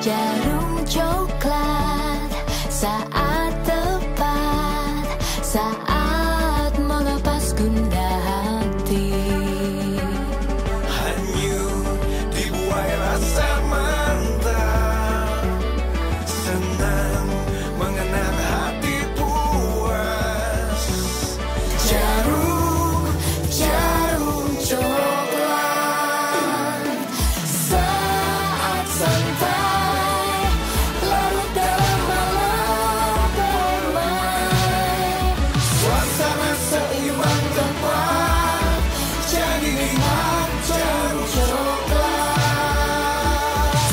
Djarum Coklat, saat tepat, saat melepas gundah hati. Hanyut dibuai rasa mantap, senang mengenang hati puas. Djarum, Djarum Coklat, saat santai larut dalam malam damai. Suasana seimbang tepat, jadi nikmat Djarum Coklat.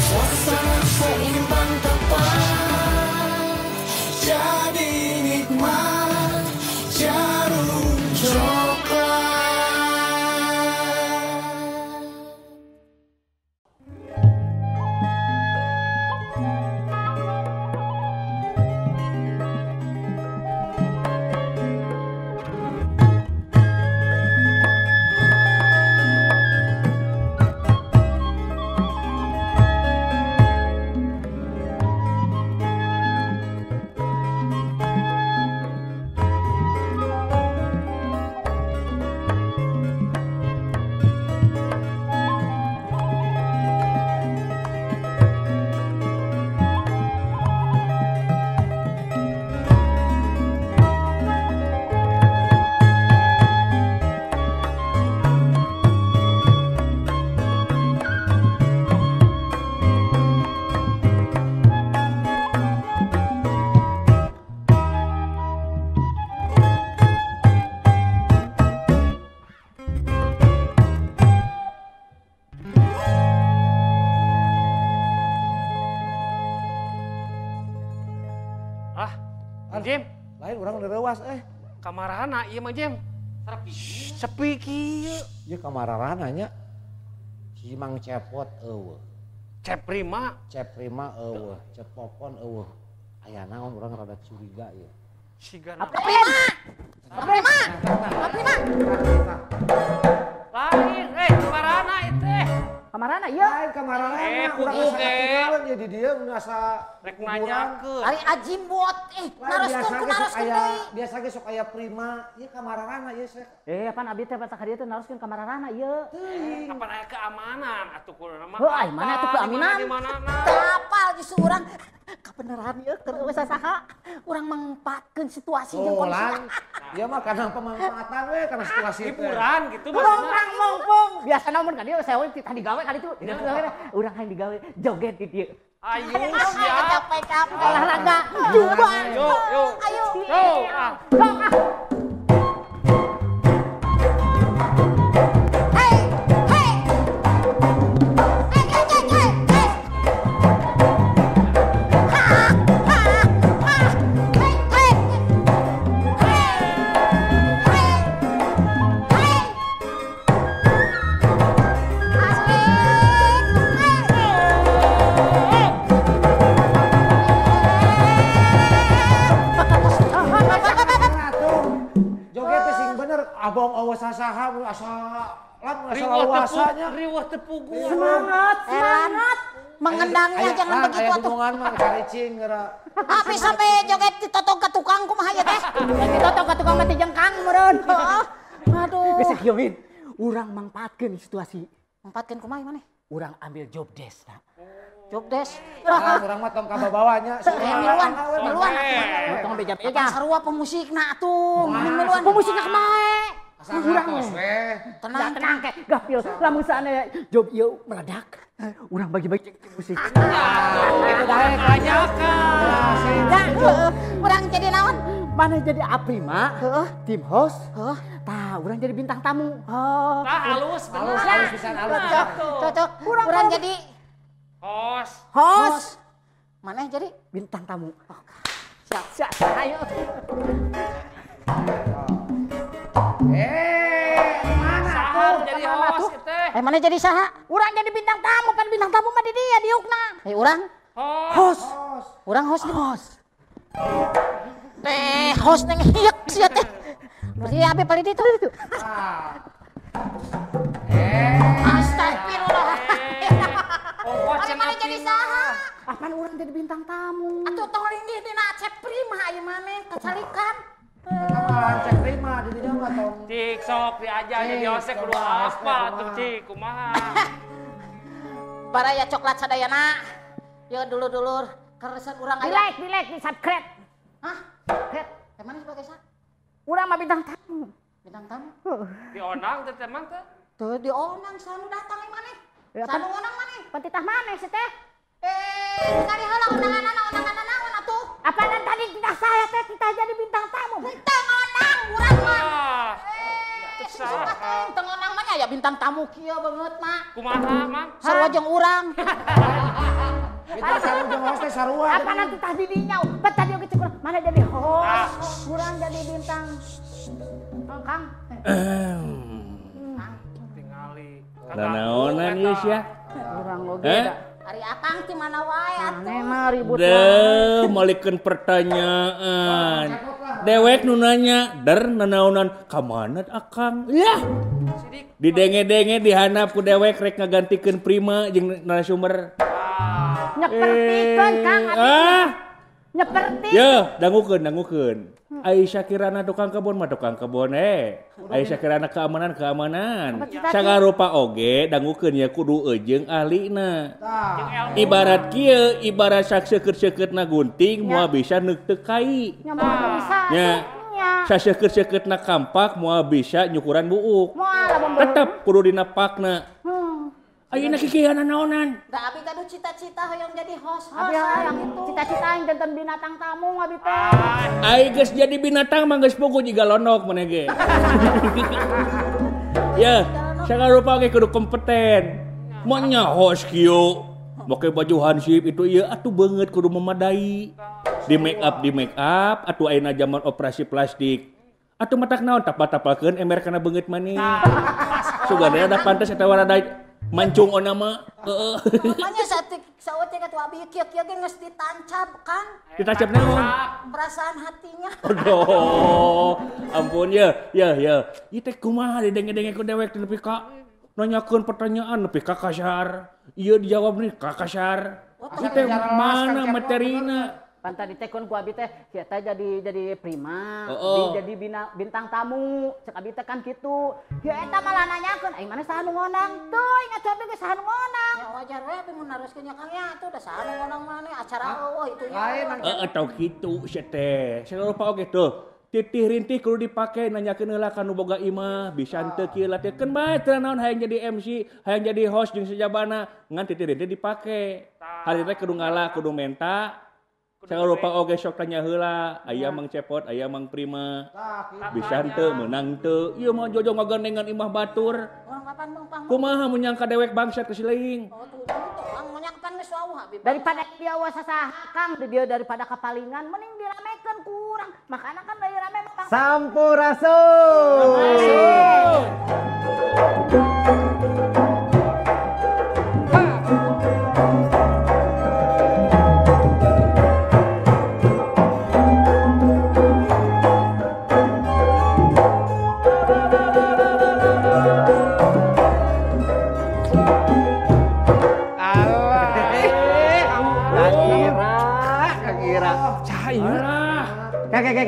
Suasana seimbang tepat, jadi nikmat Djarum Coklat. Ah, Jim. Lain urang nereuwas Kamarana ieu mah Jim. Sepi kieu. Ieu kamarana nya. Si Mang Cepot eueuh. Ceprima. Ceprima eueuh, Cepopon eueuh. Aya naon urang rada curiga ieu. Siga Prima. Prima. Prima. Lain kamarana itu. Kamarana ieu? Lain kamarana. Urang asa ketinggalan ya di dieu mun asa rek nanyakeun. Ari ajim buat naroskeun ku naroskeun deui. Biasa ge sok aya Prima, ieu kamarana ieu sok. Apaan abdi teh baca ka dieu teh naroskeun kamarana ieu. Teuing. Kapan aya keamanan atuh kudu mah. Heuh, ai mana atuh keamanan? Teu apal justru urang kabeneran ieu keur eueuh sasaha. Urang mangpaatkeun situasi jeung kondisi. Ieu mah kana pemanfaatan we kana situasi teh. Hiburan gitu maksudna. Mumpung biasana mun ka dieu saya we titah digawe ka ditu. Urang hayang digawe joget di dieu. Ayo siap. Capek-capek. Olahraga juga. Yuk, yuk. Ayo. Yuk, ah. Sok ah. Hey, hey. Hey, hey, hey, hey, hey. Ha, ha, ha. Hey, hey. Hey, hey. Hey. Asik. Hey. Joget teh sing bener, abong eueuh sasaha mun asa lan asa lawasanya. Riweuh teu puguh. Semangat, semangat. Mengendangnya jangan begitu atuh. Aya mah karicing geura. Tapi sampai joget ditotong ka tukang kumaha ya teh? Ditotong ka tukang mah teh jengkang meureun. Heeh. Aduh. Geus kieu Min, urang mangpaatkeun situasi. Mangpaatkeun kumaha maneh? Urang ambil job desk na. Job desk. Ah, urang mah tong ka babawanya. Miluan, miluan. Tong beja-beja. Sarua pemusikna atuh, miluan. Pemusikna kumaha? Urang tenang, tenang ke gapil. Lamun saane job ieu meledak, urang bagi-bagi musik. Itu daek tanyakan. Urang jadi naon? Mana jadi Aprima, heeh, tim host, heeh. Tah, urang jadi bintang tamu. Oh. Tah halus bener. Halus pisan halus. Cocok, cocok. Urang jadi host. Host. Mana jadi bintang tamu. Siap, siap. Ayo. Mana tuh? Jadi host teh. Mana jadi saha? Urang jadi bintang tamu, pan bintang tamu mah di dia diukna. Urang host. Urang host. Host. Teh host neng hiek sia teh. Berarti abi paling ditu. Astagfirullah. Oh, Ari mana jadi saha? Apan urang jadi bintang tamu. Atuh tong linggih dina Acep Prima ieu maneh kacalikan. Eta Cek Prima di dinya mah tong. Cik sok diajar jadi osek kudu apa atuh cik kumaha. Baraya coklat sadayana. Yo dulur-dulur keresan urang aya. Di like, di subscribe. Hah? Subscribe. Teh mana sebagai sa? Urang mah bintang tamu. Bintang tamu? Dionang teh emang teh? Teu dionang sanu datang maneh. Sanu onang maneh. Pentitah maneh sih teh? Sekali heula undanganana undanganana naon atuh? Apaan tadi tidak saya teh kita jadi bintang tamu. Teu ngonang urang mah. Suka teuing teu ngonang mah nya ya bintang tamu kieu beungeut mah. Kumaha mah? Sarua jeung urang. Bintang tamu jeung host teh sarua. Apa nanti tah di dinya? Pan tadi oge cek urang mana jadi host, urang jadi bintang. Kang. Tingali. Nanaonan ieu sia? Urang oge da. Ari akang ti mana wae atuh. Maneh mah ribut wae. Deuh, malikeun pertanyaan. Dewek nu nanya, der nanaonan ka mana akang? Yah. Didenge-denge dihandap ku dewek rek ngagantikeun Prima jeung narasumber. Nyepertikeun Kang abi. Ah. Nyeperti. Yeuh, dangukeun dangukeun. Ai Syakirana tukang kebon mah tukang kebon Ai Syakirana keamanan keamanan. Sagarupa oge dangukeun ya kudu jeung ahlina. Ibarat kieu, ibarat sakseukeut-seukeutna gunting moal bisa neukteu kai. Nya moal bisa. Nya. Sakseukeut-seukeutna kampak moal bisa nyukuran buuk. Tetep kudu dina pakna. Ayeuna kikieuan naonan? Da abi gaduh cita-cita hoyong jadi host-host. Abi hayang cita-cita yang janten binatang tamu abi teh. Ai geus jadi binatang mah geus puguh jiga londok maneh ge. Ya, sagarupa oge kudu kompeten. Moal nya host kieu, make baju hansip itu ieu atuh beungeut kudu memadai. Di make up atuh ayeuna zaman operasi plastik. Atuh matak naon tapal-tapalkeun ember kana beungeut maneh. Sugana da pantes eta warada mancung ona mah heeh. Makanya saeutik atuh abi kieu-kieu ge geus ditancap Kang. Ditancap naon? Perasaan hatinya. Aduh, ampun ya, ya ya. Ieu teh kumaha didenge-denge ku dewek nepi ka nanyakeun pertanyaan nepi ka kasar. Ieu dijawab nih ka kasar. Ieu teh mana materina? Pan tadi teh kun ku abi teh sia teh jadi Prima, jadi bintang tamu. Cek abi teh kan kitu. Ya eta malah nanyakeun, ai mana saha nu ngonang? Teuing atuh abi geus saha nu ngonang. Ya wajar we abi mun naroskeun nya Kang nya atuh da saha nu ngonang maneh acara eueuh itu nya. Heeh tau kitu sia teh. Sarupa oge tuh. Titih rintih kudu dipake nanyakeun heula ka nu boga imah, bisa henteu kieu latihkeun bae teu naon hayang jadi MC, hayang jadi host jeung sajabana, ngan titih rintih dipake. Hari teh kudu ngalah, kudu menta. Sarupa oge sok tanya heula, aya Mang Cepot, aya Mang Prima. Bisa henteu meunang teu. Ieu mah jojo ngagandengan imah batur. Kumaha mun nyangka dewek bangsat ke sileing. Daripada dia sasaha Kang, dia daripada kapalingan mending diramekeun kurang. Makana kan dari rame mah Bang. Sampurasun.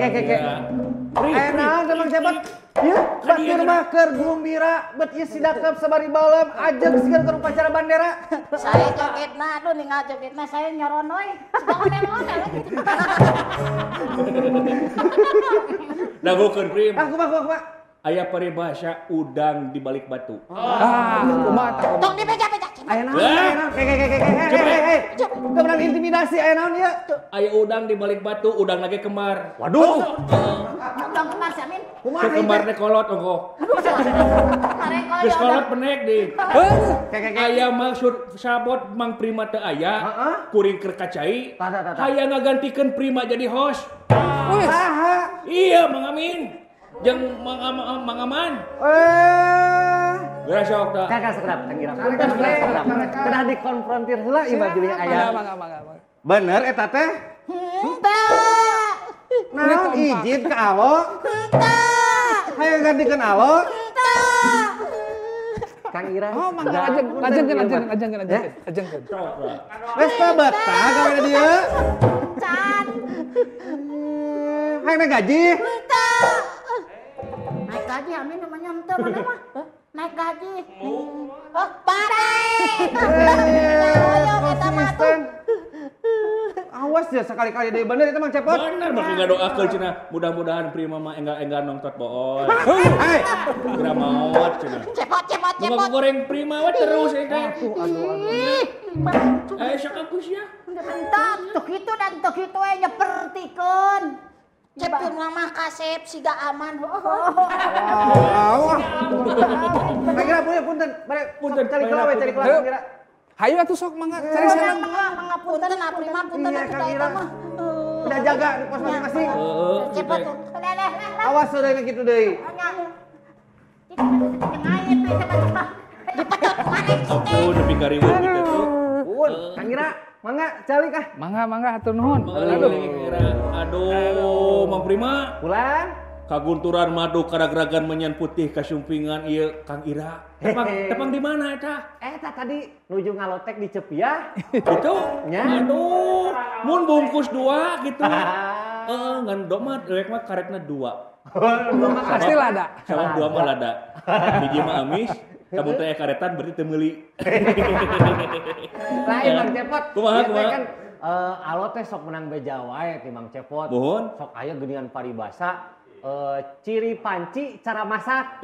Keke. Naon teh Mang Cepot? Ieu batur mah keur gumbira bet ieu sidakep sabari balem ajeg siga keur upacara bandera. Saya jogetna aduh ningal jogetna saya nyoronoy. Siga ondel-ondel gitu. Dangukeun Prim. Ah kumaha kumaha. Aya paribasa udang di balik batu. Ah, kumaha tah? Tong dibeja-beja. Aya naon? Aya naon? Ke. Teu menang intimidasi aya naon ieu? Aya udang di balik batu, udang lagi kemar. Waduh. Udang kemar si Amin. Kumaha ieu? Kemar teh kolot ongkoh. Geus kolot penek deui. Aya maksud sabot Mang Prima teu aya, kuring keur kacai. Hayang ngagantikeun Prima jadi host. Saha? Iya, Mang Amin. Jeung Mang Aman. Geura sok da. Kakak sekedap, tanggira. Kedah dikonfrontir heula ieu mah bilih aya. Bener eta teh? Henteu. Naon izin ka Alo? Henteu. Hayang gantikeun Alo? Henteu. Kang Ira. Oh, mangga lajengkeun. Wes betah gawe dieu. Can. Hayang naik gaji. Henteu. Naik gaji amin namanya henteu mana mah. Naik gaji. Oh, pare. Konsisten. Awas ya sekali-kali deui bener itu Mang Cepot. Bener mah ngadoakeun cenah. Mudah-mudahan Prima mah enggal-enggal nongtot bool. Hei, geura maot cenah. Cepot. Nu goreng Prima we terus eta. Aduh. Sok aku sia. Mantap, tuh kitu dan tuh kitu we nyepertikeun. Cep Prima mah kasep siga aman. Wah. Kang Ira punten, bare punten cari keula we, cari keula Kang Ira. Hayu atuh sok mangga cari sareng. Mangga punten Prima punten atuh da eta mah. Udah jaga di pos masing-masing. Cepot. Awas sudah kitu deui. Dipetot maneh Ampun nepi ka riweuh kitu tuh. Pun, Kang Ira, mangga calik ah. Mangga hatur nuhun. Aduh, Mang Prima. Pulang. Kagunturan madu karagragan menyan putih kasumpingan ieu Kang Ira. Tepang di mana eta? Eta tadi nuju ngalotek di Cepiah. Gitu? Nya. Aduh, mun bungkus 2 gitu. Heeh, ngan mah rek mah karetna 2. Pasti lada. Sabab 2 mah lada. Hiji mah amis, kamu teh karetan berarti teu meuli. Lain Mang Cepot. Kumaha? Kan alo teh sok menang beja wae ti Mang Cepot. Mohon. Sok aya geuningan paribasa. Ciri panci cara masak.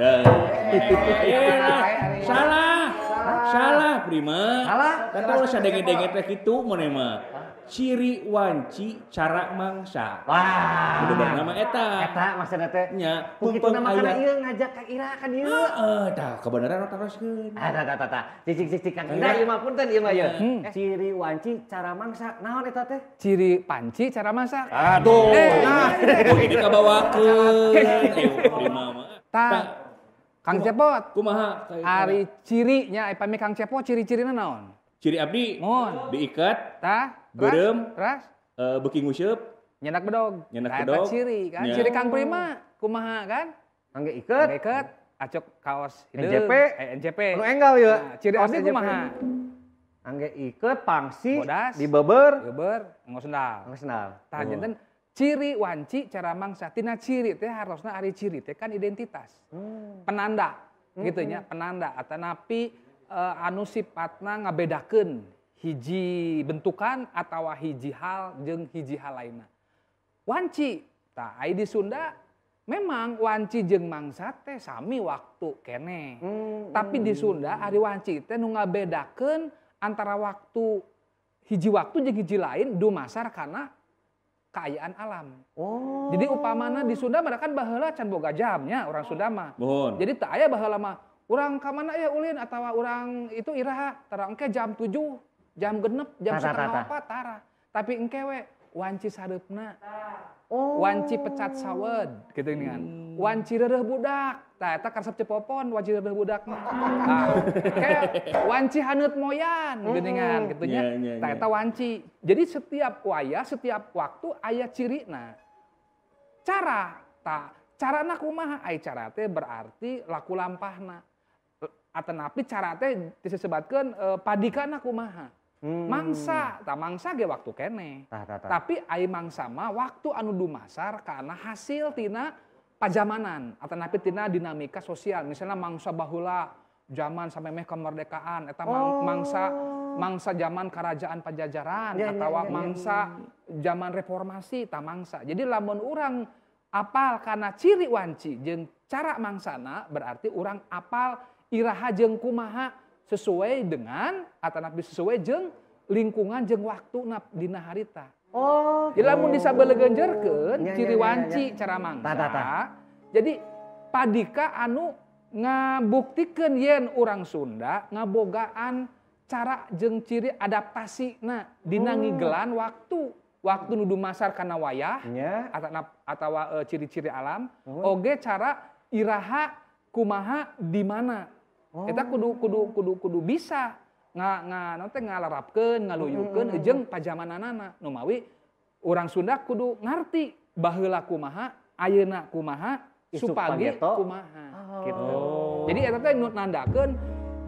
Salah Prima. Salah. Kan kalau sadenge-denge teh kitu mun mah. Ciri wanci cara mangsa. Wah. Bener nama eta. Eta maksudna teh. Nya, kitu nama kana ieu ngajak Kang Ira kan ieu. Heeh, tah kebenaran taroskeun. Ah, tah. Cicik-cicik Kang Ira ieu mah punten ieu mah ieu. Ciri wanci cara mangsa. Naon eta teh? Ciri panci cara masak. Aduh. Nah, ini kabawakeun. Prima mah. Tah. Kang Cepot. Kumaha? Ari cirinya pami Kang Cepot ciri-cirina naon? Ciri abdi diikat, tah, beureum, teras, beuki nguseup, nyenak bedog. Nyenak bedog. Ciri kan. Ciri Kang Prima kumaha kan? Angge iket. Iket, acok kaos hideung. NJP. NJP. Anu enggal ieu. Ciri abdi kumaha? Angge iket, pangsi, bodas, dibeber, nganggo sendal. Nganggo sendal. Tah janten ciri wanci cara mangsa. Tina ciri teh harosna ari ciri teh kan identitas. Penanda gitu nya, penanda atanapi anu sifatna ngabedakeun hiji bentukan atawa hiji hal jeung hiji hal lainna. Wanci, tah ai di Sunda memang wanci jeung mangsa teh sami waktu keneh. Tapi di Sunda ari wanci teh nu ngabedakeun antara waktu hiji waktu jeung hiji lain dumasar kana kaayaan alam. Oh. Jadi upamana di Sunda mah kan baheula can boga jamnya orang Sunda mah. Mohon. Jadi teu aya baheula mah urang ka mana ya ulin atawa urang itu iraha tara engke jam 7, jam 6, jam 3:30 tara. Tapi engke we wanci sareupna. Oh. Wanci pecat sawed gitu kan. Wanci reureuh budak. Tah eta karesep cepopon wanci reureuh budak mah. Tah kayak wanci haneut moyan geuningan kitu nya. Tah eta wanci. Jadi setiap wayah, setiap waktu aya cirina. Cara tah carana kumaha? Ai cara teh berarti laku lampahna. Atanapi cara teh disebatkeun padikana kumaha. Mangsa, tah mangsa ge waktu keneh. Tapi ai mangsa mah waktu anu dumasar karena hasil tina pajamanan atanapi tina dinamika sosial. Misalnya mangsa baheula zaman sampai meh kemerdekaan eta mangsa zaman kerajaan Pajajaran atawa mangsa zaman reformasi tah mangsa. Jadi lamun urang apal kana ciri wanci jeung cara mangsana berarti urang apal iraha jeung kumaha sesuai dengan atanapi sesuai jeung lingkungan jeung waktu dina harita. Oh. Jadi lamun disabelegenjerkeun ciri wanci cara mangsa. Jadi padika anu ngabuktikeun yen urang Sunda ngabogaan cara jeung ciri adaptasina dina ngigelan waktu. Waktu nu dumasar kana wayah atawa ciri-ciri alam oge cara iraha kumaha di mana. Eta kudu bisa ngalarapkeun, ngaluyukeun jeung pajamananana. Nu mawi urang Sunda kudu ngarti baheula kumaha, ayeuna kumaha, supagi kumaha. Gitu. Jadi eta teh nu nandakeun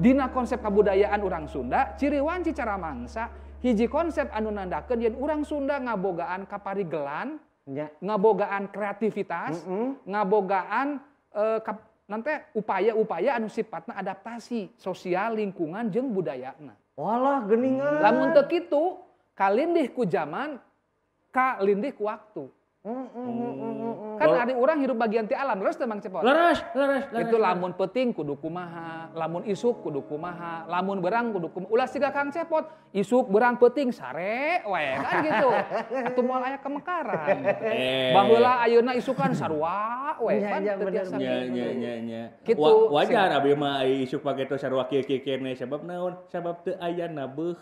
Dina konsep kabudayaan urang Sunda, ciri wanci cara mangsa, hiji konsep anu nandakeun yen urang Sunda ngabogaan kaparigelan, ngabogaan kreativitas, ngabogaan nanti upaya-upaya anu sifatna adaptasi sosial lingkungan jeung budayana. Walah geuningan. Lamun teu kitu, kalindih ku zaman, kalindih ku waktu. Kan ari urang hirup bagian ti alam, leres teh Mang Cepot? Leres. Itu lamun peuting kudu kumaha, lamun isuk kudu kumaha, lamun berang kudu kumaha. Ulah siga Kang Cepot, isuk berang peuting sare we kan gitu. Atuh moal aya kemekaran. Baheula ayeuna isukan sarua we kan teu tiasa. Nya. Kitu. Wajar abi mah isuk pake teh sarua kieu-kieu keneh sabab naon? Sabab teu aya nabeuh.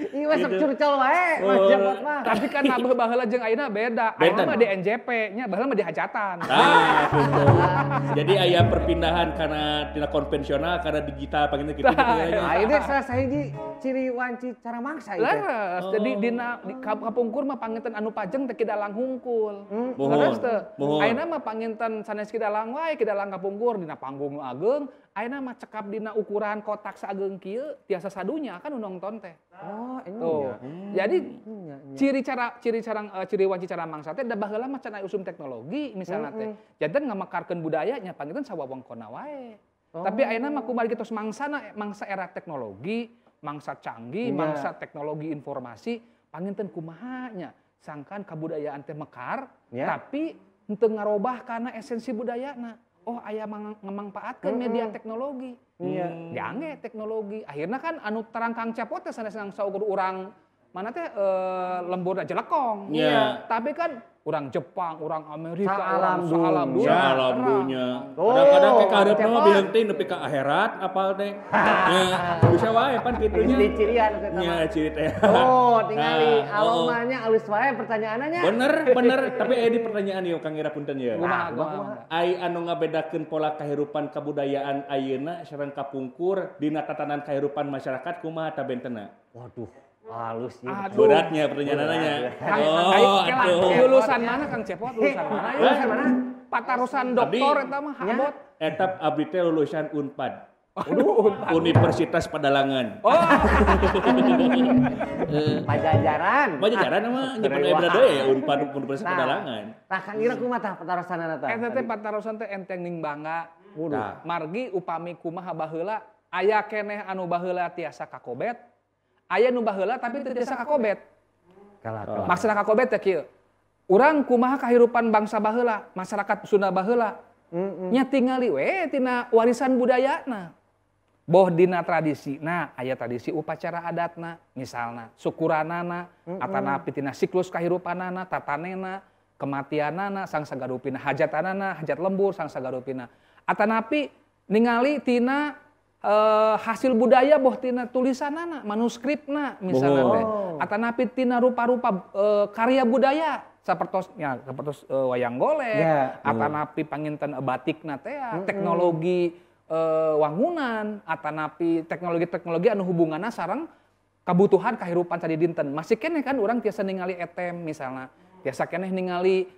Iya sok curcol wae Mas Cepot mah. Tapi kan nabeuh baheula jeung ayeuna beda. Ayeuna mah di NJP nya, baheula mah di hajatan. Ah, gitu. Jadi aya perpindahan karena tina konvensional karena digital panggilna kitu gitu ya. Ah, ini salah sahiji ciri wanci cara mangsa ieu. Leres. Jadi dina kapungkur mah panginten anu pajeng teh kidalang hungkul. Leres teu. Ayeuna mah panginten sanes kidalang wae, kidalang kapungkur dina panggung nu ageung. Ayeuna mah cekap dina ukuran kotak sageung kieu tiasa sadunya kan nu nongton teh. Oh, ini. Tuh. Jadi ciri wanci cara mangsa teh da baheula mah can aya usum teknologi misalna teh. Janten ngamekarkeun budayanya panginten sawawengkonna wae. Tapi ayeuna mah kumargi tos mangsana mangsa era teknologi, mangsa canggih, mangsa teknologi informasi, panginten kumaha nya sangkan kabudayaan teh mekar, tapi henteu ngarobah kana esensi budayana. Oh aya ngemangpaatkeun media teknologi. Diangge teknologi. Akhirnya kan anu terang Kang Cepot teh sanes saukur urang mana teh lemburna jelekong. Tapi kan urang Jepang, urang Amerika, urang salam dunya. Salam dunya. Kadang-kadang ke kaharepna mah biheung nepi ka akhirat apal teh. Bisa wae pan kitu nya. Di cirian eta mah. Nya ciri teh. Oh, tingali alomanya alus wae pertanyaanna. Bener, tapi aya di pertanyaan ieu Kang Ira punten ye. Kumaha? Ai anu ngabedakeun pola kahirupan kabudayaan ayeuna sareng kapungkur dina tatanan kahirupan masyarakat kumaha ta bentena? Waduh. Halus ya. Beratnya pertanyaannya. Oh, aduh. Lulusan mana Kang Cepot? Lulusan mana? Lulusan mana? Patarusan doktor eta mah habot. Eta abdi teh lulusan Unpad. Universitas Padalangan. Oh. Pajajaran. Pajajaran mah nyepen aya beda deui ya Unpad Universitas Padalangan. Tah Kang Ira kumaha tah patarosanana tah? Eta teh patarosan teh enteng ning bangga. Margi upami kumaha baheula aya keneh anu baheula tiasa kakobet. Aya nu baheula tapi teu tiasa kakobet. Maksudna kakobet teh kieu. Urang kumaha kahirupan bangsa baheula, masyarakat Sunda baheula. Nya tingali we tina warisan budayana. Boh dina tradisina, aya tradisi upacara adatna, misalna syukuranana, atanapi tina siklus kahirupanana, tatanena, kematianana, sangsagarupina hajatanana, hajat lembur sangsagarupina. Atanapi ningali tina hasil budaya boh tina tulisanana, manuskripna misalna teh. Atanapi tina rupa-rupa karya budaya sapertos nya sapertos wayang golek, atanapi panginten batikna teh, teknologi wangunan, atanapi teknologi-teknologi anu hubunganna sareng kabutuhan kahirupan sadi dinten. Masih keneh kan urang tiasa ningali etem misalna, tiasa keneh ningali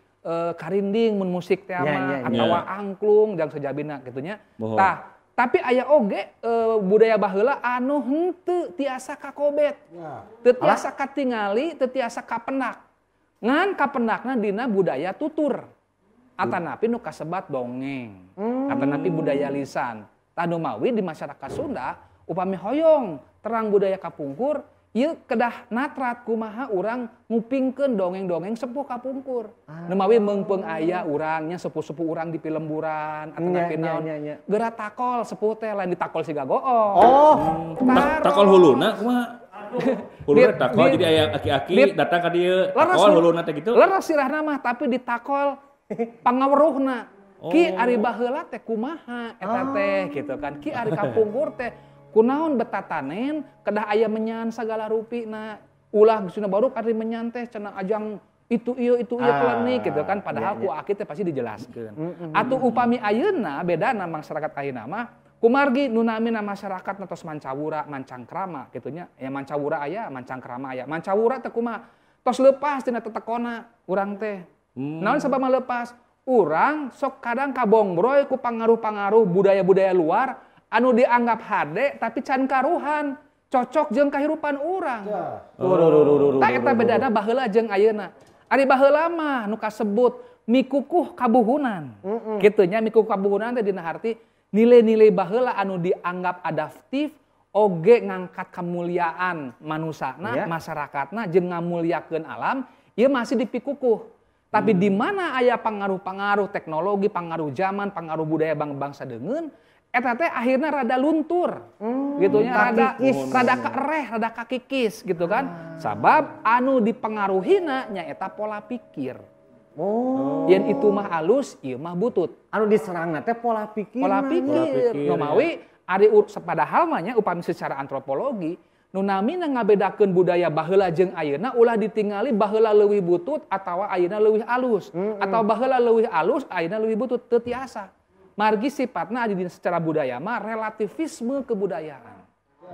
karinding mun musik teh mah atawa angklung jang sejabina kitu nya. Tah, tapi aya oge budaya baheula anu henteu tiasa kakobet. Teu tiasa katingali, teu tiasa kapenak. Ngan kapendakna dina budaya tutur. Atanapi nu kasebat dongeng. Atanapi budaya lisan. Tah nu mawi di masyarakat Sunda upami hoyong terang budaya kapungkur ieu kedah natrat kumaha urang ngupingkeun dongeng-dongeng sepuh kapungkur. Nu mawi meungpeung aya urangnya sepuh-sepuh urang di pilemburan atanapi naon. Geura takol sepuh teh lain ditakol siga goong. Oh, takol huluna kumaha? Huluna takol jadi aya aki-aki datang ka dieu takol huluna teh gitu. Leres sirahna mah tapi ditakol pangaweruhna. Ki ari baheula teh kumaha eta teh gitu kan. Ki ari kapungkur teh kunaon betatanen kedah aya menyan sagala rupina. Ulah geusna baruk ari menyan teh cenah ajang itu ieu klenik gitu kan. Padahal ku aki teh pasti dijelaskeun. Atuh upami ayeuna bedana masyarakat ayeuna mah kumargi nu namina masyarakat tos mancawura, mancangkrama kitu nya. Ya mancawura aya, mancangkrama aya. Mancawura teh kumaha? Tos leupas tina tetekona urang teh. Naon sabab mah leupas? Urang sok kadang kabongbroy ku pangaruh-pangaruh budaya-budaya luar anu dianggap hade tapi can karuhan cocok jeung kahirupan urang. Tah eta bedana baheula jeung ayeuna. Ari baheula mah nu kasebut mikukuh kabuhunan. Kitu nya mikukuh kabuhunan teh dina harti nilai-nilai baheula anu dianggap adaptif oge ngangkat kemuliaan manusana, masyarakatna jeung ngamuliakeun alam, ieu masih dipikukuh. Tapi di mana aya pangaruh-pangaruh teknologi, pangaruh zaman, pangaruh budaya bangsa deungeun, eta teh akhirnya rada luntur. Gitu nya rada kaereh, rada kakikis gitu kan. Sabab anu dipengaruhina nyaeta pola pikir. Oh. Yen itu mah alus, ieu mah butut. Anu diserangna teh pola pikir. Pola pikir. Nu mawi ari padahal mah nya upami secara antropologi nu namina ngabedakeun budaya baheula jeung ayeuna ulah ditingali baheula leuwih butut atawa ayeuna leuwih alus atau baheula leuwih alus ayeuna leuwih butut teu tiasa. Margi sifatna adi secara budaya mah relativisme kebudayaan.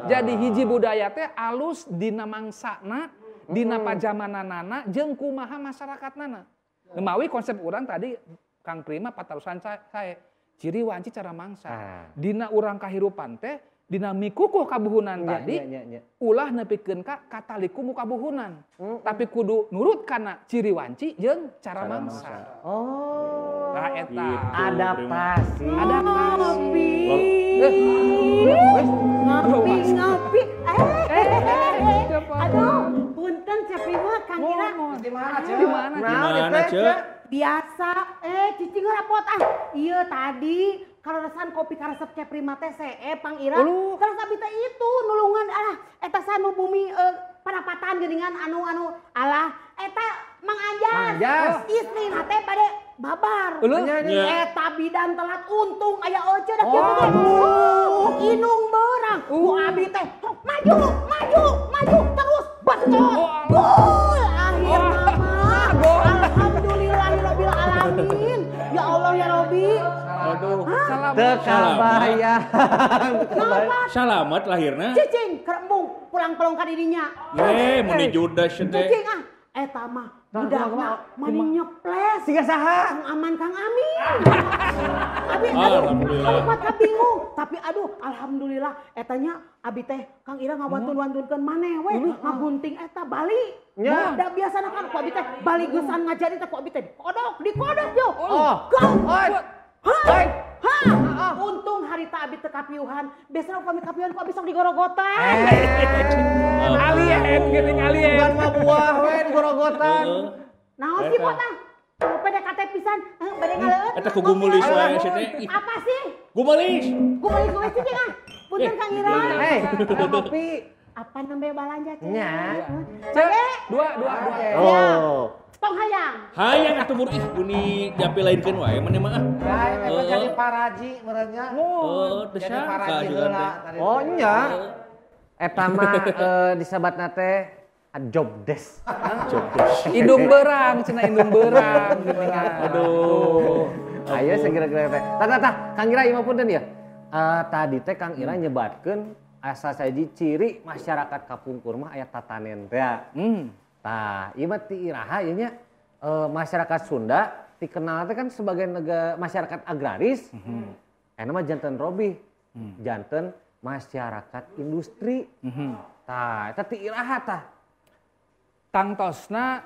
Jadi hiji budaya teh alus dina mangsana, dina pajamananana jeung kumaha masyarakatnana. Mawi konsep urang tadi Kang Prima patarusan sae ciri wanci cara mangsa. Dina urang kahirupan teh dina mikukuh kabuhunan tadi ulah nepikeun ka kataliku kabuhunan. Tapi kudu nurut kana ciri wanci jeung cara mangsa. Oh. Nah eta adaptasi. Adaptasi. Ngopi. Aduh, punten Ceu mah Kang Ira. Di mana, Ceu? Di mana, Ceu? Biasa, cicing rapot ah. Iya tadi kaleresan kopi karesep Ceu Prima teh see Pang Ira. Terus abi teh itu nulungan alah eta sanu bumi parapatan geuningan anu alah eta Mang Anjas. Istrina teh bade babar. Eta bidan telat untung aya oce da kieu teh. Inung beurang. Ku abi teh maju maju terus betot. Gol akhirna mah. Alhamdulillahirabbil alamin. Ya Allah ya Robi. Aduh, teu kabayang. Salamat lahirna. Cicing kerembung pulang-pelong ka dirinya. Mun dijudas teh. Cicing ah. Eta mah budakna mani nyeples. Siga saha? Kang Aman Kang Amin. Abi aduh, kuat bingung. Tapi aduh alhamdulillah etanya abi teh Kang Ira ngawantun-wantunkeun maneh we ngagunting eta bali. Da biasana kan ku abi teh bali geusan ngajari teh ku abi teh dikodok, dikodok yo. Go. Ha. Untung harita abi teu kapiuhan. Biasana upami kapiuhan ku abi sok digorogotan. Alien geuning alien. Bukan mah buah we digorogotan. Naon sih potah? PDKT pisan, bade ngaleueut. Eta ku gumulis wae sia teh. Apa sih? Gumulis. Gumulis sih ah. Punten Kang Ira. Hei, kopi. Apa nembe balanja cek? Nya. Cek, dua. Oh. Tong hayang. Hayang atuh buru ih buni diapi lainkeun wae maneh mah ah. Lain eta jadi paraji meureunnya. Oh, teu Jadi paraji heula tadi. Oh nya. Eta mah disebatna teh job desk. Job desk. Indung berang, cenah indung berang. Aduh. Ayo segera-gera teh. Tah Kang Ira ieu mah punten ya. Tadi teh Kang Ira nyebatkeun asa saji ciri masyarakat kapungkur mah aya tatanen teh. Tah, ieu mah ti iraha ieu nya masyarakat Sunda dikenal teh kan sebagai negara masyarakat agraris. Eta mah janten robih. Janten masyarakat industri. Tah, eta ti iraha tah. Tangtosna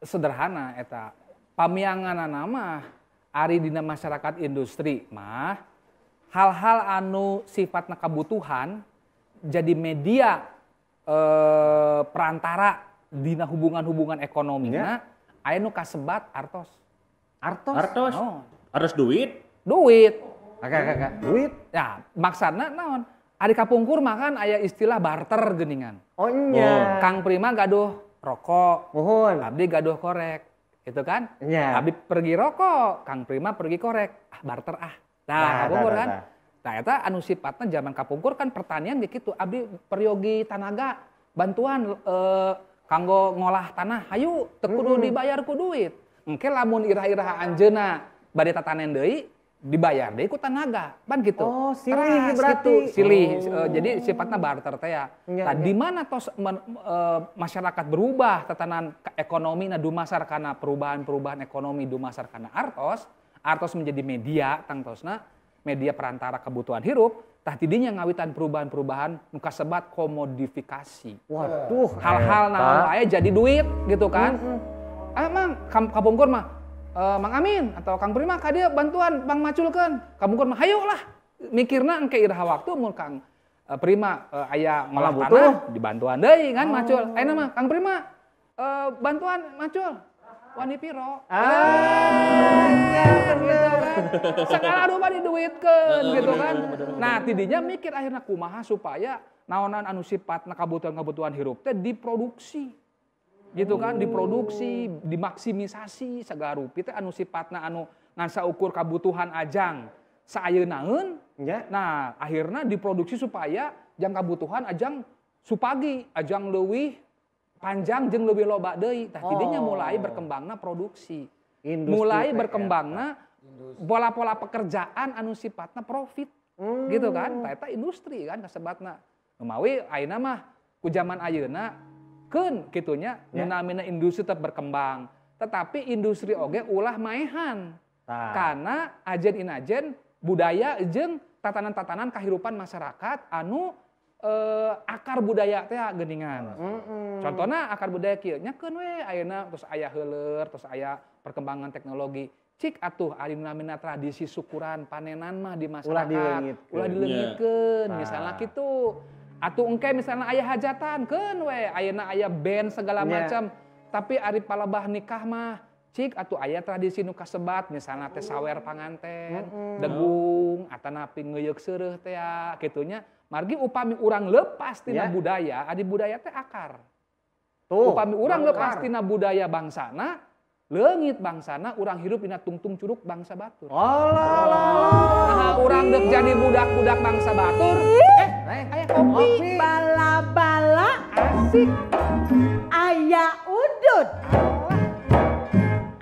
sederhana eta. Pamianganana mah ari dina masyarakat industri mah hal-hal anu sifatna kabutuhan jadi media perantara dina hubungan-hubungan ekonomina aya nu kasebat artos. Artos. Oh. Artos duit. Duit. Kakak duit. Ya, maksudna naon? Ari kapungkur mah kan aya istilah barter geuningan. Oh nya. Kang Prima gaduh rokok. Muhun. Abdi gaduh korek. Gitu kan? Nya. Abdi pergi rokok, Kang Prima pergi korek. Ah, barter ah. Nah, kapungkur kan. Nah, eta anu sifatna zaman kapungkur kan pertanian gitu. Abdi peryogi tanaga bantuan kanggo ngolah tanah, hayu teu kudu dibayar ku duit. Engke lamun irah-irah anjeunna bade tatanen deui dibayar deui ku tanaga. Pan gitu. Oh, silih berarti. Gitu, silih. Jadi sifatna barter teh ya. Nah, di mana tos masyarakat berubah tatanan ekonomi na dumasar kana perubahan-perubahan ekonomi dumasar kana artos, Artos menjadi media tangtosna media perantara kebutuhan hirup tah tidinya ngawitan perubahan-perubahan nu kasebat komodifikasi. Waduh, hal-hal naon wae jadi duit gitu kan. Ah Mang, kapungkur mah Mang Amin atau Kang Prima ka dieu bantuan Bang maculkeun. Kapungkur mah hayu lah. Mikirna engke iraha waktu mun Kang Prima aya ngolah tanah dibantuan deui kan macul. Ayeuna mah Kang Prima bantuan macul. Wani piro. Iya gitu kan. Segala rupa diduitkeun gitu kan. Nah, tidinya mikir akhirnya kumaha supaya naonan anu sifatna kabutuhan-kabutuhan hirup teh diproduksi. Gitu kan, diproduksi, dimaksimisasi segala rupi teh anu sifatna anu ngan saukur kabutuhan ajang saayeunaeun. Nah, akhirnya diproduksi supaya jang kabutuhan ajang supagi, ajang leuwih panjang jeung leuwih loba deui. Tah tidinya mulai berkembangna produksi. Industri mulai berkembangna pola-pola pekerjaan anu sifatna profit. Gitu kan. Tah eta industri kan kasebatna. Mawi ayeuna mah ku zaman ayeuna keun kitunya nu namina industri tetap berkembang. Tetapi industri oge ulah maehan. Karena ajen inajen budaya jeung tatanan-tatanan kehidupan masyarakat anu akar budaya teh geuningan. Contohna akar budaya kieu nya keun we ayeuna terus aya heuleur, terus aya perkembangan teknologi. Cik atuh ari namina tradisi syukuran panenan mah di masyarakat ulah dileungitkeun misalna kitu. Atuh engke misalna aya hajatan keun we ayeuna aya band segala macam. Tapi ari palebah nikah mah cik atuh aya tradisi nu kasebat misalna teh sawer panganten, degung atanapi ngeuyeuk seureuh teh kitunya. Margi upami urang lepas tina budaya, adi budaya teh akar. Tuh, upami urang lepas tina budaya bangsana, leungit bangsana, urang hirup dina tungtung curug bangsa batur. Nah, urang deuk jadi budak-budak bangsa batur. Aya kopi bala-bala asik. Aya udut.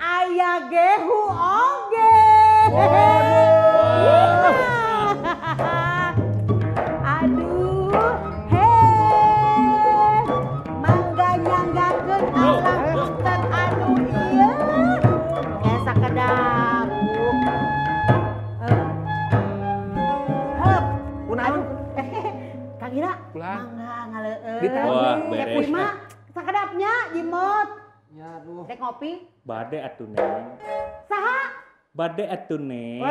Aya gehu oge. Aduh, hei, mangga nyanggakeun alang punten anu ieu. Kayak sakedap. Heup. Kunaon? Kang Ira, mangga ngaleueut. Wah, beres. Sakedapnya jimot. Ya, aduh. Dek ngopi? Bade atuh Neng. Saha? Bade atuh Neng.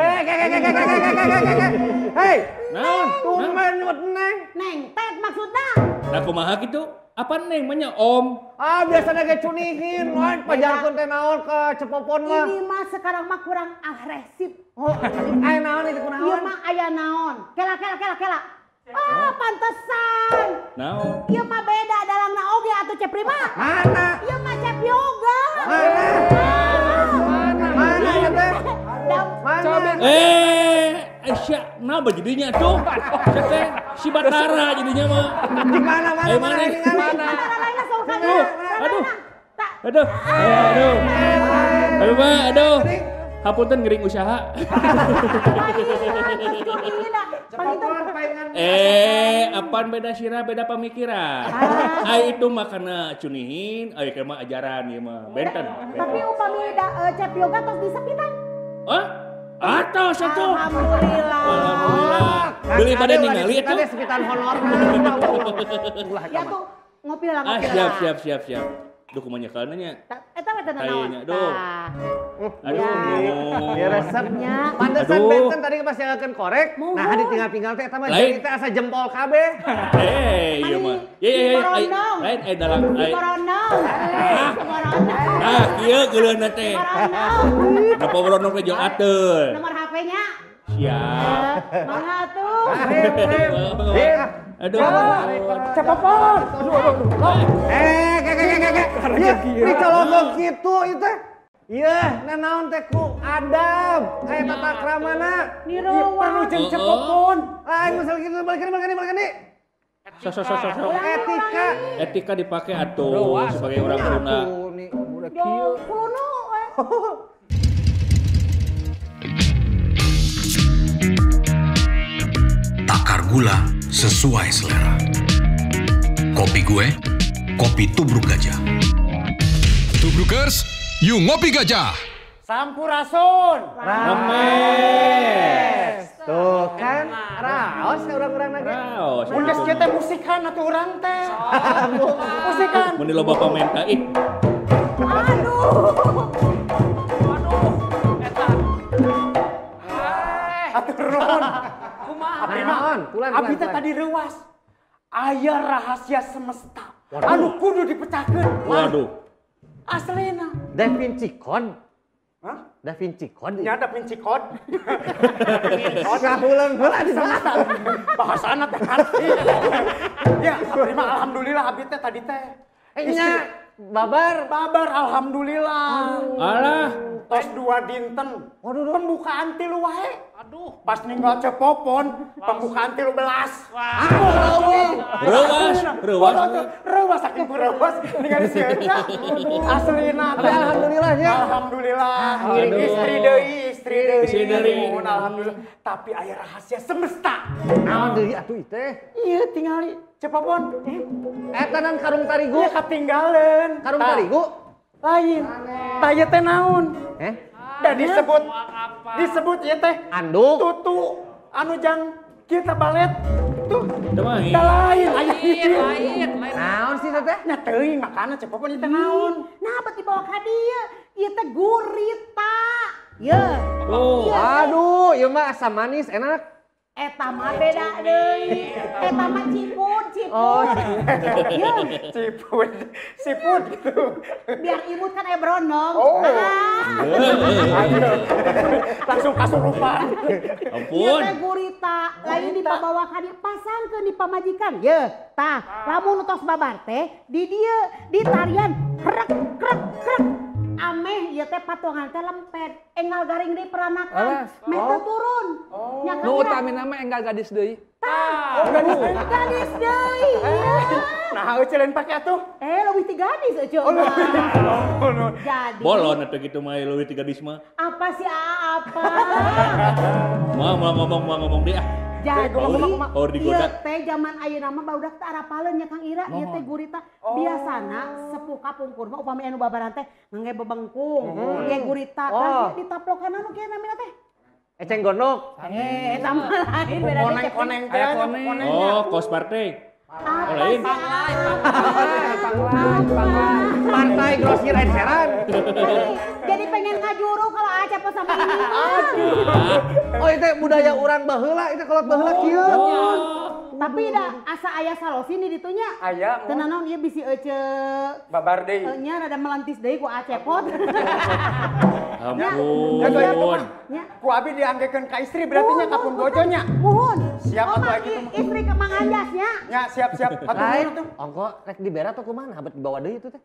Hei, naon? Tumben nyebut Neng. Neng tet maksudna. Nah kumaha kitu? Apa Neng mah nya Om? Ah, biasana ge cunihin, lain pajarkeun teh naon ka cepopon mah. Ini mah sekarang mah kurang agresif. Oh, aya naon itu kunaon? Ieu mah aya naon? Kela kela kela kela. Oh, pantesan. Naon? Ieu mah beda dalangna oge atuh Cep Prima. Mana? Ieu mah Cep Yoga. Mana? Mana ya teh? Mana? Aisyah, napa jadinya tuh? Teh si Batara jadinya mah. Di mana mana mana mana? Aduh, aduh. Aduh. Aduh. Aduh, Pak, aduh. Hapunten ngering usaha. Apaan beda sirah, beda pemikiran. Ai itu mah kana cunihin, ai mah ajaran ieu mah. Benten. Tapi upami Cep Yoga tos disepitan. Hah? Atos atuh. Alhamdulillah. Alhamdulillah. Beli pada ningali atuh. Kade sepitan honorna. Ya tuh ngopi lah ngopi. Ah, siap siap siap. Duh kumaha nyekelna nya. Eta mah teh naon? Aduh. Aduh. Dia resepnya. Pantesan benten tadi pas nyangakeun korek. Nah, ditinggal-tinggal teh eta mah jadi teh asa jempol kabeh. Eh, iya mah. Ye ye ye. Lain dalam Corona. Nah, kieu geuleuhna teh. Napa boronong teh jol ateul. Nomor HP-nya. Siap. Mangga atuh. Aduh. Cepopon. Aduh, aduh, aduh. Kek. Dicolongkeun kitu ieu teh. Ieu nanaon teh ku adab, aya tata kramana. Perlu jeung cepopon. Lain masalah kitu balikan. So. Etika. Etika dipakai atuh sebagai orang Sunda. Yo, kuno we. Takar gula sesuai selera. Kopi gue, kopi tubruk gajah. Tubrukers, yuk ngopi gajah. Sampurasun. Rames. Tuh kan raos urang-urang lagi. Raos. Mun geus kieu teh musikan atuh urang teh. Musikan. Mun loba pamenta ih. Aduh. Aduh, eta. Atur nuhun. Kumaha? Abdi mah abdi teh tadi reuas. Aya rahasia semesta. Anu kudu dipecahkeun. Waduh. Aslina. Da Vinci Code. Hah? Da Vinci Code. Nya Da Vinci Code. Ngahuleung heula di semesta. Bahasana teh ngarti. Ya, abdi mah alhamdulillah abdi teh tadi teh. Nya babar. Babar alhamdulillah. Alah, tos 2 dinten. Waduh, pembukaan 3 wae. Aduh, pas ninggal Cepopon, pembukaan 13. Wah. Reuas, reuas. Reuas saking ku reuas ningali si Eca. Aslina teh. Alhamdulillah ya. Alhamdulillah. Istri deui, istri deui. Istri deui. Alhamdulillah. Tapi aya rahasia semesta. Naon deui atuh ieu teh? Ieu tingali Cepopon. Eta nan karung tarigu. Ieu katinggalan. Karung tarigu? Lain. Tah ieu teh naon? Eh? Da disebut disebut ieu teh anduk. Tutu anu jang kita balet tuh. Lain. Da lain aya hiji. Lain, lain. Naon sih teh? Nya teuing makana Cepopon ieu teh naon? Nah, bet dibawa ka dieu. Ieu teh gurita. Ye. Oh. Aduh, ieu mah asam manis enak. Eta mah beda deui. Eta mah ciput, ciput. Oh, ye. Ciput, siput gitu. Biar imut kan aya berondong. Oh. Ah. Langsung kasurupan. Ampun. Ieu teh gurita, lain dipabawa ka dieu pasangkeun di pamajikan. Ye, tah, lamun tos babar teh di dieu di tarian krek krek krek. Ameh ieu teh patungan teh lempet, enggal garing deui peranakan, meh teu turun. Nya Nu utamina mah enggal gadis deui. Tah, gadis deui. Gadis deui. Nah, eueuh lain pake atuh. Leuwih ti gadis eueuh mah. Jadi bolon atuh kitu mah leuwih ti gadis mah. Apa sih apa? Moal ngomong deui ah. Jadi, ieu teh zaman ayeuna mah barudak teh arapaleun nya Kang Ira, ieu teh gurita. Biasana sepuh kapungkur mah upami anu babaran teh ngangge bebengkung, ge gurita. Tah ditaplokan anu kieu namina teh? Eceng gondok. Eta mah lain beda deui. Koneng-koneng teh. Oh, kos partai. Apa lain. Partai grosir enceran. Jadi pengen ngajuru kalau Acep sama ini. Oh, itu budaya urang baheula, itu kolot baheula kieu. Tapi da asa aya salosi di ditu nya. Aya. Teu nanaon ieu bisi ece babar deui. Nya rada melantis deui ku Acepot. Ampun. Ku abi dianggekeun ka istri berarti nya ka pun bojo nya. Muhun. Siap atuh kitu mah. Istri ke Mang Anjas nya. Nya siap-siap. Atuh lain. Ongko rek dibera atau kumaha habet dibawa deui itu teh?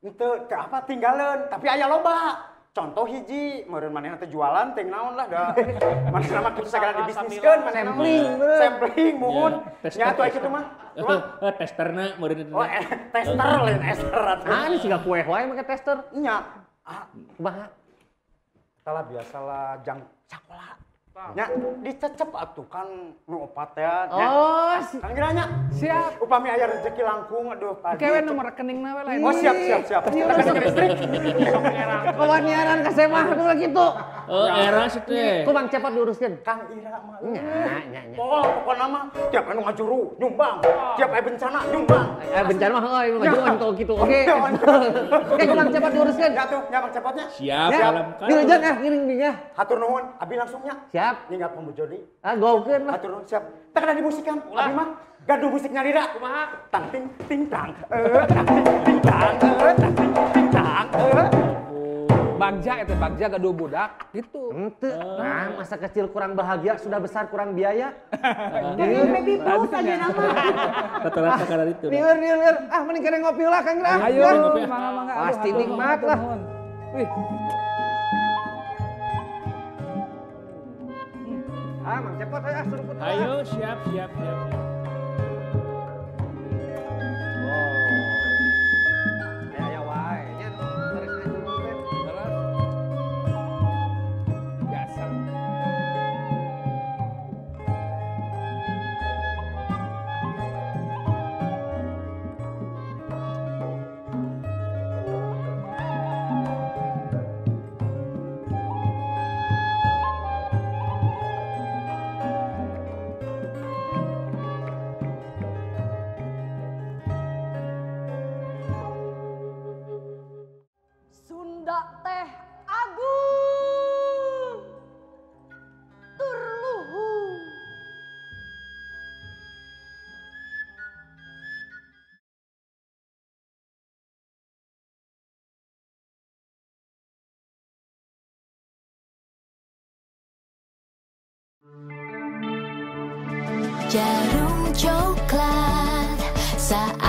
Henteu, teu apa tinggalin, tapi aya loba. Contoh hiji, meureun manehna teh jualan teh naon lah da. Manehna mah kitu sagala dibisniskeun manehna. Sampling bener. Sampling muhun. Nya atuh kitu mah. Testerna meureun Oh, tester lain ester atuh. Ah, ini siga kue wae make tester. Nya. Ah, kumaha? Eta lah biasalah jang sakola. Nya dicecep atuh kan nu opat teh. Oh, Kang Ira nya. Siap. Upami aya rezeki langkung aduh pagi. Kewe nomor rekeningna we lain. Oh, siap siap siap. Rekening listrik. Kewaniaran ka semah tuh gitu. Oh, era sih teh. Ku Mang Cepot diuruskeun. Kang Ira mah. Nya nya nya. Oh, pokona mah tiap anu ngajuru nyumbang, tiap aya bencana nyumbang. Bencana mah heuh ngajuru anu kitu. Oke. Oke, ku Mang Cepot diuruskeun. Ya tuh, nya Mang Cepotnya. Siap, salam kan. Wilujeng ah ngiring dinya. Hatur nuhun, abi langsung nya. Siap. Ninggal pembojo deui. Ah, gokeun lah. Hatur nuhun siap. Teh kada dimusikan. Abi mah gaduh musik nyalira. Kumaha? Tang ting ting tang. Tang ting ting tang. Tang ting ting tang. Bagja eta bagja gaduh budak gitu. Henteu. Nah, masa kecil kurang bahagia, sudah besar kurang biaya. Jadi baby blues aja nama. Rata-rata karena itu. Lieur lieur. Ah, mending kena ngopi lah Kang Ira. Ayo, mangga-mangga. Pasti nikmat lah. Wih. Ah, Mang Cepot ayo suruput. Ayo, siap siap siap. Oh. Aya wae nya terus ngajuru teh. Terus. Biasa. Jarum coklat saat